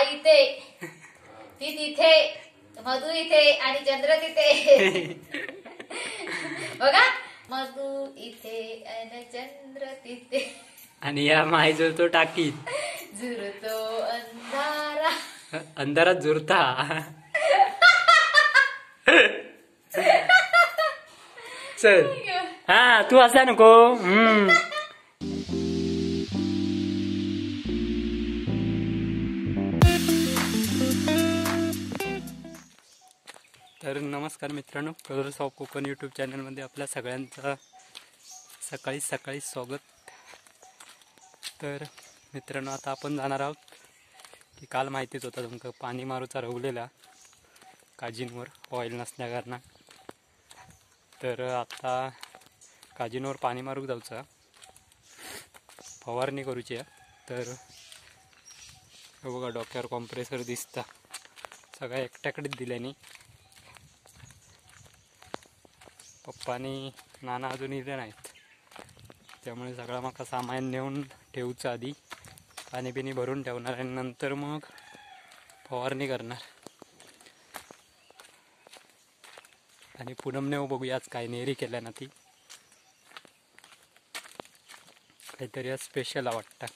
हा इथे, ती तिथे, मधू इथे आणि चंद्र तिथे. बघा, मधू इथे आणि चंद्र तिथे. आणि या माय झुरतो टाकीत, झुरतो अंधारा, अंधारात झुरता. चल हा, तू असा नको. तर नमस्कार मित्रांनो, कलर्स ऑफ कोकण यूट्यूब चॅनलमध्ये आपल्या सगळ्यांचं सकाळी सकाळी स्वागत. तर मित्रांनो, आता आपण जाणार आहोत की काल माहितीच होता तुमका, पाणी मारूचा रवलेला काजींवर ऑइल नसल्या कारणान. तर आता काजींवर पाणी मारूक जाऊचा, फवारणी करूची. तर बघा, डोक्यावर कॉम्प्रेसर दिसता, सगळ्या एकट्याकडेच दिल्यानी. पप्पानी नाना अजून इले नाहीत, त्यामुळे सगळा माका सामान नेऊन ठेवचं. आधी पाणी बिणी भरून ठेवणार आणि नंतर मग फवारणी करणार. आणि पूनमने बघूया आज काय नेरी केल्या ना ती, काहीतरी आज स्पेशल वाटतं.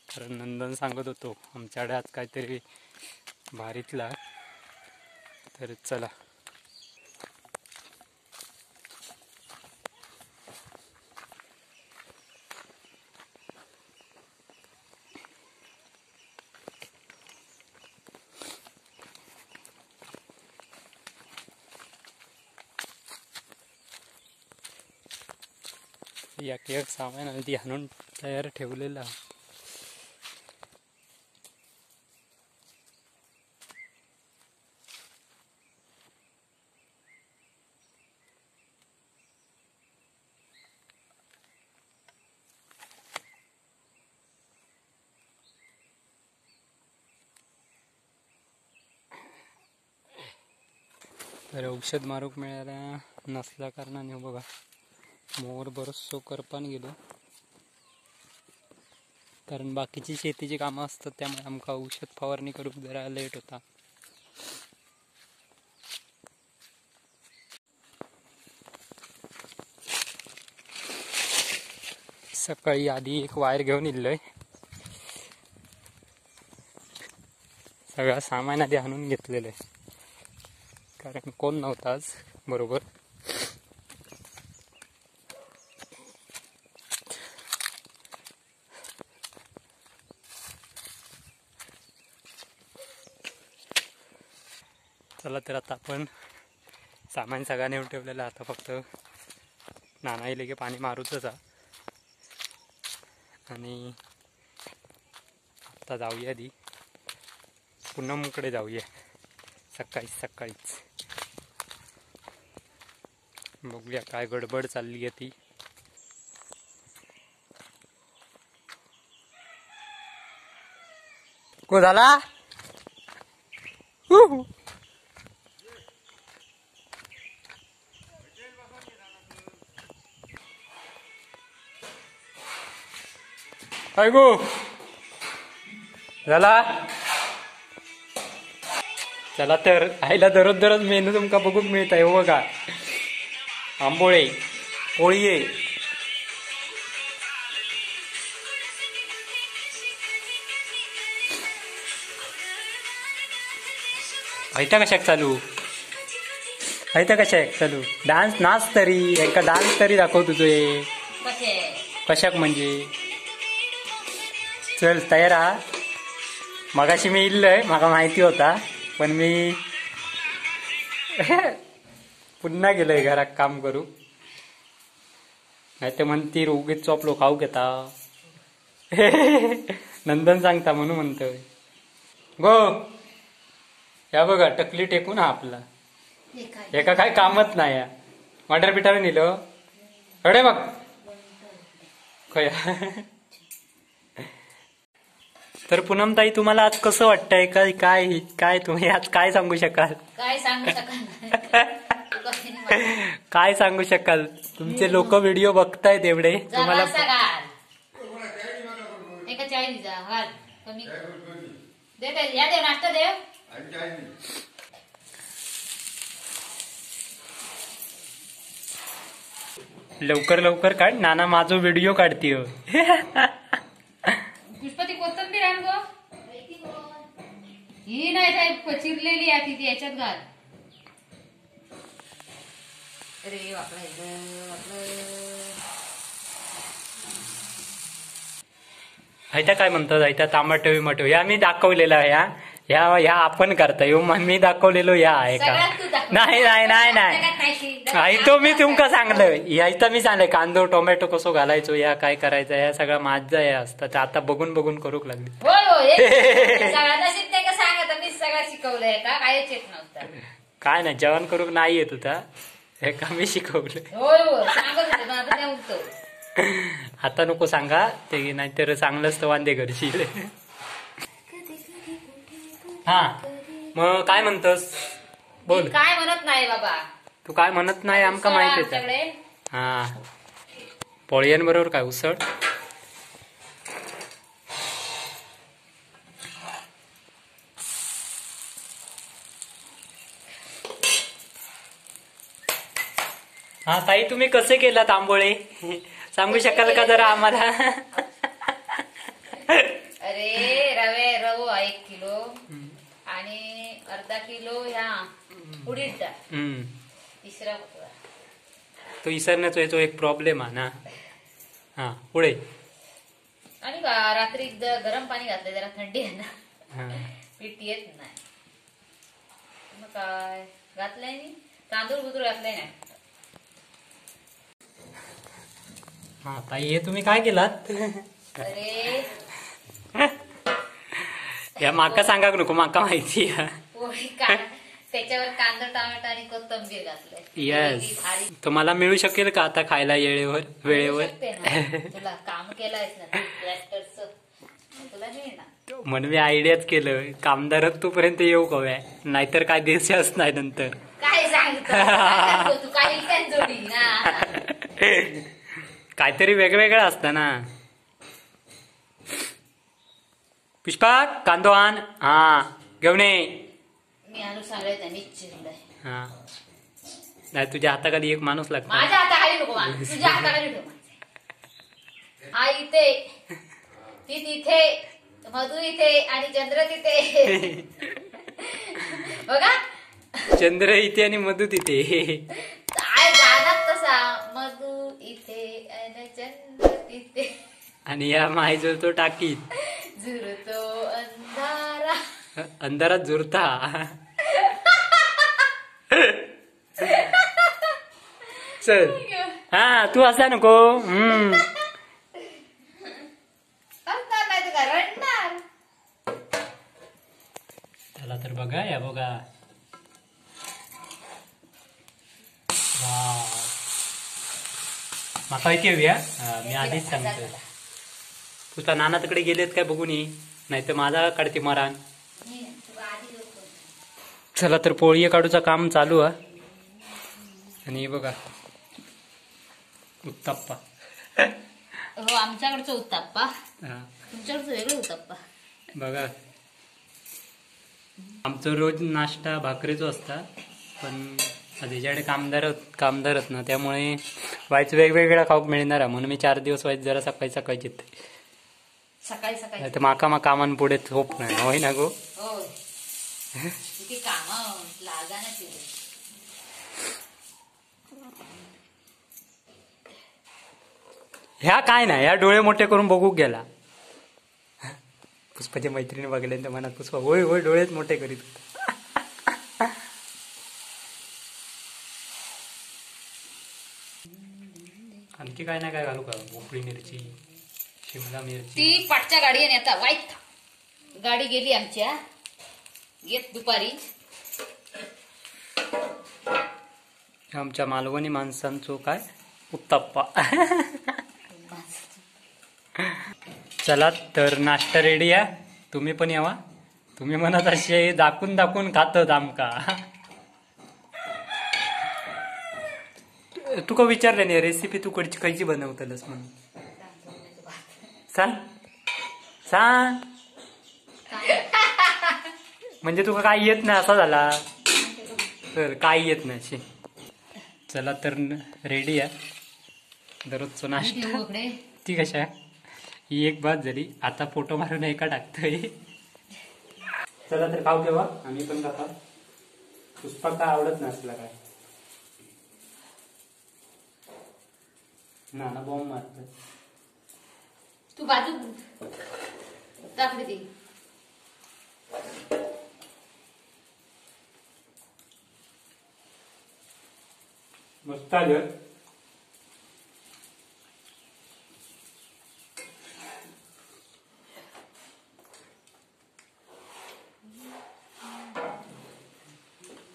कारण नंदन सांगत होतो आमच्याकडे आज काहीतरी भारीतला. तर चला, एक एक सामान आधी आणून तयार ठेवलेला. तर औषध मारूक मिळाल्या नसल्या कारणाने बघा मोर बरचसो करपान गेलो. कारण बाकीची शेतीची कामं असतात, त्यामुळे आमका औषध फवारणी करूक जरा लेट होता. सकाळी आधी एक वायर घेऊन इल्लोय, सगळा सामान आधी आणून घेतलेलं आहे, कारण कोण नव्हताच बरोबर. चला तर आता आपण सामान सगळा नेऊन ठेवलेलं, आता फक्त नाना इले की पाणी मारूचंच. आणि आता जाऊया आधी पूनमकडे जाऊया, सकाळी सकाळीच. बघूया काय गडबड चालली आहे ती. को झाला? काय गो झाला? चला तर आईला दररोज दररोज मेनू तुमका बघूक मिळत आहे. हो बघा, आंबोळे, पोळी आहे, ऐता कशाक चालू, ऐता कशाक चालू डान्स नाच तरी एका डान्स तरी दाखव तुझे कशाक म्हणजे. चल तयार हा. मगाशी मी इल्लय, माका माहिती होता, पण मी पुन्हा गेलोय घरात काम करू, नाही तर म्हणती उगीच चोपलो खाऊ घेता. नंदन सांगता म्हणून म्हणतोय. गो या बघा, टकली टेकून हा आपला एका काय कामच नाही. मटर पिठावर नेलं अरे बघ खया. तर पूनमताई, तुम्हाला आज कसं वाटतंय? काय काय काय तुम्ही आज काय सांगू शकाल? काय सांगू शकाल? काय सांगू शकाल? तुमचे लोक व्हिडिओ बघतायत एवढे, तुम्हाला कमी दे या देव नाश्ता देव. लवकर लवकर काढ नाना, माझो व्हिडिओ काढती हो. पुष्पती कोथिंबीर आण गो. ही नाही साहेब चिरलेली आहे ती, याच्यात घाल. अरे वापरा. ह्याच्या काय म्हणतात, ह्याच्या तांबाटो विमाटो ह्या मी दाखवलेला आहे. ह्या ह्या आपण करता ह्यो मी दाखवलेलो ह्या आहे का? नाही नाही नाही नाही, तो मी तुमका सांगलं, ह्या मी सांगले कांदो टोमॅटो कसो घालायचो, या काय करायचं, ह्या सगळा माझा हे असतं. आता बघून बघून करूक लागली. काय नाही जेवण करूक नाही येत होता, हे का मी शिकवलं. आता नको सांगा ते, नाहीतर चांगलंच तर वांदे करशील. हा मग काय म्हणतस बोल. काय म्हणत नाही बाबा, तू काय म्हणत नाही आमका माहिती आहे. हा पोळ्यांबरोबर काय उसळ. हा ताई तुम्ही कसे केलात आंबोळे सांगू शकाल का जरा आम्हाला? अरे रवे रवो 1 किलो आणि अर्धा किलो ह्या उडीद डाळ. तिसरा तो इसरण्याचा याचा एक प्रॉब्लेम आहे ना. हा पुढे आणि रात्री गरम पाणी घातलं जरा थंडी आहे ना, पीठ येत नाही. मग काय घातलंय मी तांदूळ बुदूळ घातलंय नाही. हा ताई हे तुम्ही काय केलात? अरे या माका सांगा नको, माका माहिती आहे. त्याच्यावर कांदा टोमॅटो आणि कोथिंबीर घातलंय. येस, तुम्हाला मिळू शकेल का आता खायला येळेवर वेळेवर? तुला काम केलंयस ना प्लॅस्टरचं, तुला मिळणार म्हणून मी आयडियाच केलं कामदारच तोपर्यंत येऊ कव्या, नाहीतर काय दिवसच नाही नंतर. काय सांगतो तू, काही जोडी ना काहीतरी वेगवेगळं असतं ना. पुष्पा कांदो आण. हा घेऊन ये. मी आणू सांगायचं मीच चिरलंय. हा नाही तुझ्या हाताखाली एक माणूस लागतो. माझ्या हाताखाली नको माणूस, तुझ्या हाताखाली ठेव. हा इथे, ती तिथे, मधू इथे आणि चंद्र तिथे. बघा चंद्र इथे आणि मधू तिथे. काय गाणार तसा, मधू इथे आणि चंद्र तिथे आणि या माईजवळ तो टाकीत झुरतो अंधारा, अंधारात झुरता. चल हा तू असा नको. त्याला तर बघा या बघा माका इथे येऊया, मी आधीच सांगतो. तुझा नाना तिकडे गेलेत काय बघून ये, नाही तर माझा काढते मरान. चला तर पोळी काढूचा काम चालू आहे. आणि बघा उत्तप्पा. हो आमच्याकडचं उत्तप्पा, तुमच्याकडचं वेगळं उत्तप्पा. बघा आमचं रोज नाश्ता भाकरीचो असता, पण त्याच्याकडे कामदारच ना, त्यामुळे व्हायचं वेगवेगळा खाऊक मिळणार म्हणून मी 4 दिवस व्हायचं जरा सकाळी सकाळी येते. सकाळी सकाळी तर माका मा कामान पुढे झोप नाही होय ना गो. ह्या काय नाही, ह्या डोळे मोठे करून बघू गेला. पुष्पाच्या मैत्रिणी बघले तर मनात पुष्पा होय होय डोळेच मोठे करीत. आणखी काय ना काय घालू का? भोपळी मिरची, शिमला मिरची. ती पाटच्या गाडी येता वाईट गाडी गेली आमच्या येत दुपारी. आमच्या मालवणी माणसांचो काय उत्तप्पा. चला तर नाश्ता रेडी आहे, तुम्ही पण यावा. तुम्ही म्हणत असे दाखवून दाखवून खातात आमका. तुका विचारलं नाही रेसिपी तू कडची खयची बनवतलस म्हणून? सांग सांग. म्हणजे तुका काय येत नाही असा झाला तर काय येत नाही शी. चला तर रेडी आहे दररोजचा नाश्ता. ती कशा ही एक बात झाली. आता फोटो मारून एका टाकतोय. चला तर खाऊ केव्हा आम्ही पण खाता. पुष्पा काय आवडत नसला काय ना ना बॉम्ब मारतात. तू बाजू टाकली ती. मस्त आलं.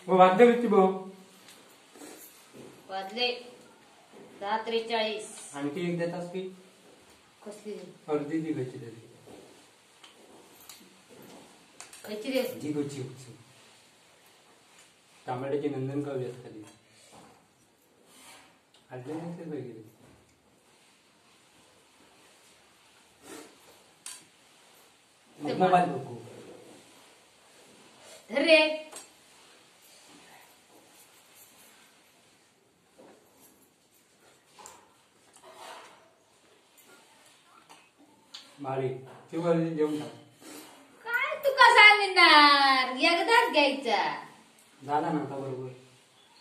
वाजले किती भाऊ? वाजले 10:43. आणखी एक देतास की कसली? अर्धी दी घ्यायची तरी. खयची दे? जी गोची टमाट्याची नंदन कावी असताली. आणले नाही वगैरे. मोबाईल बघू रे. भारी जेवण काय तू कसा मिळणार? एकदाच घ्यायचा झाला ना आता बरोबर.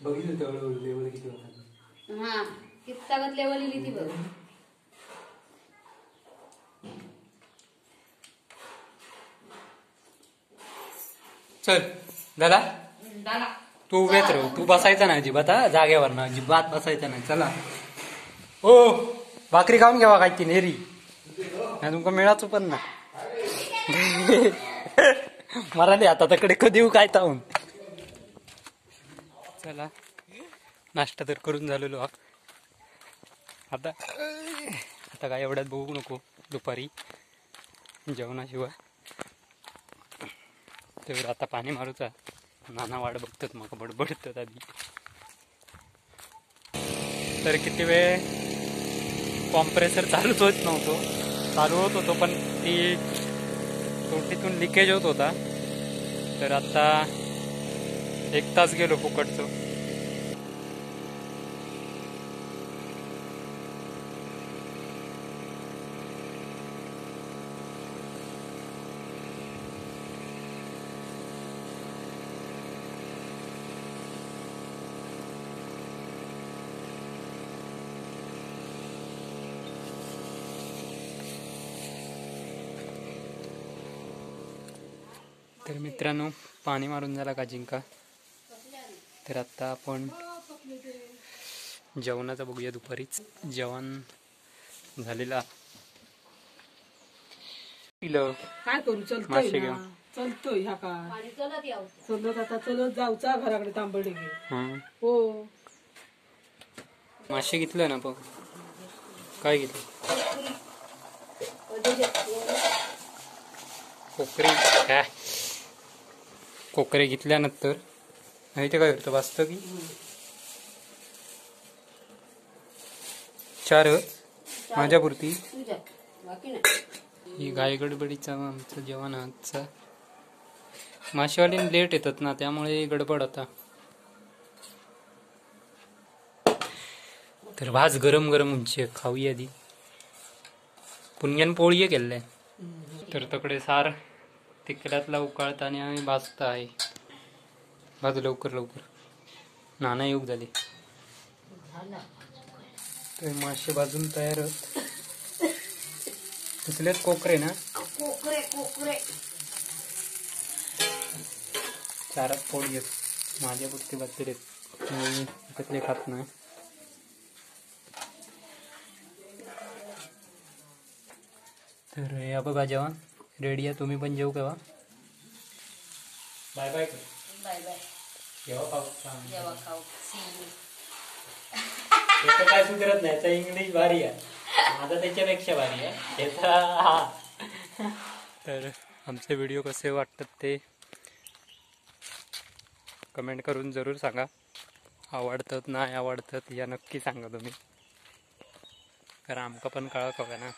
बघितलं तेवढं लेवल किती होता. हा किती ताकद लेवल इली ती बघ. चल दादा तू उभेच राहू. तू बसायचा नाही अजिबात जागेवर ना, अजिबात बसायचा नाही. चला हो भाकरी खाऊन घ्यावा काय ती नेरी नाही तुमका मिळाचो पण ना. मराठी आता तकडे कधी काय ताऊन. चला नाश्ता तर करून झालेलो. आता आता काय एवढ्यात बघू नको दुपारी जेवणाशिवाय. तर आता पाणी मारूचा. नाना वाट बघतात मग बडबडतात आधी. तर किती वेळ कॉम्प्रेसर चालूच होत नव्हतो. चालू होत होतो पण ती तोटीतून लिकेज होत होता. तर आता 1 तास गेलो फुकटचं. तर मित्रांनो पाणी मारून झाला काजिंका. तर आता आपण जेवणाचा बघूया. दुपारीच जेवण झालेला. काय करू चलतोय चलतोय ह्या काय चलत आता चलत जाऊचा घराकडे तांबडे हो. मासे घेतलं ना पण काय घेतलं? कोकरे. काय कोकरे घेतल्यानंतर इथे काय करतो वाचतं की 4 माझ्यापुरती. ही घाई गडबडीचा आमचं जेवण आजचा. मासेवाले लेट येतात ना त्यामुळे गडबड आता. तर भाज गरम गरम उंची खाऊया आधी. पुणग्यान पोळी केले. तर तकडे सार तिकड्यातला उकाळता आणि आम्ही भाजता आहे. भाज लवकर लवकर नाना योग झाले. तर मासे भाजून तयार होत. कसलेच कोकरे ना? कोकरे कोकरे 4 पोळी आहेत माझ्या पुरती भाजलेत. मी त्यातले खात नाही. तर या बघा जेवण रेडी आहे. तुम्ही पण जेवू केव्हा? बाय बाय बाय बाय. जेव्हा खाऊ जेव्हा खाऊ. See you. काय सुधरत नाही. त्याचा इंग्लिश भारी आहे, माझा त्याच्यापेक्षा भारी आहे त्याचा. हा तर आमचे व्हिडिओ कसे वाटतात ते कमेंट करून जरूर सांगा. आवडतात नाही आवडतात या नक्की सांगा तुम्ही, कारण आमका पण कळा हव्या ना.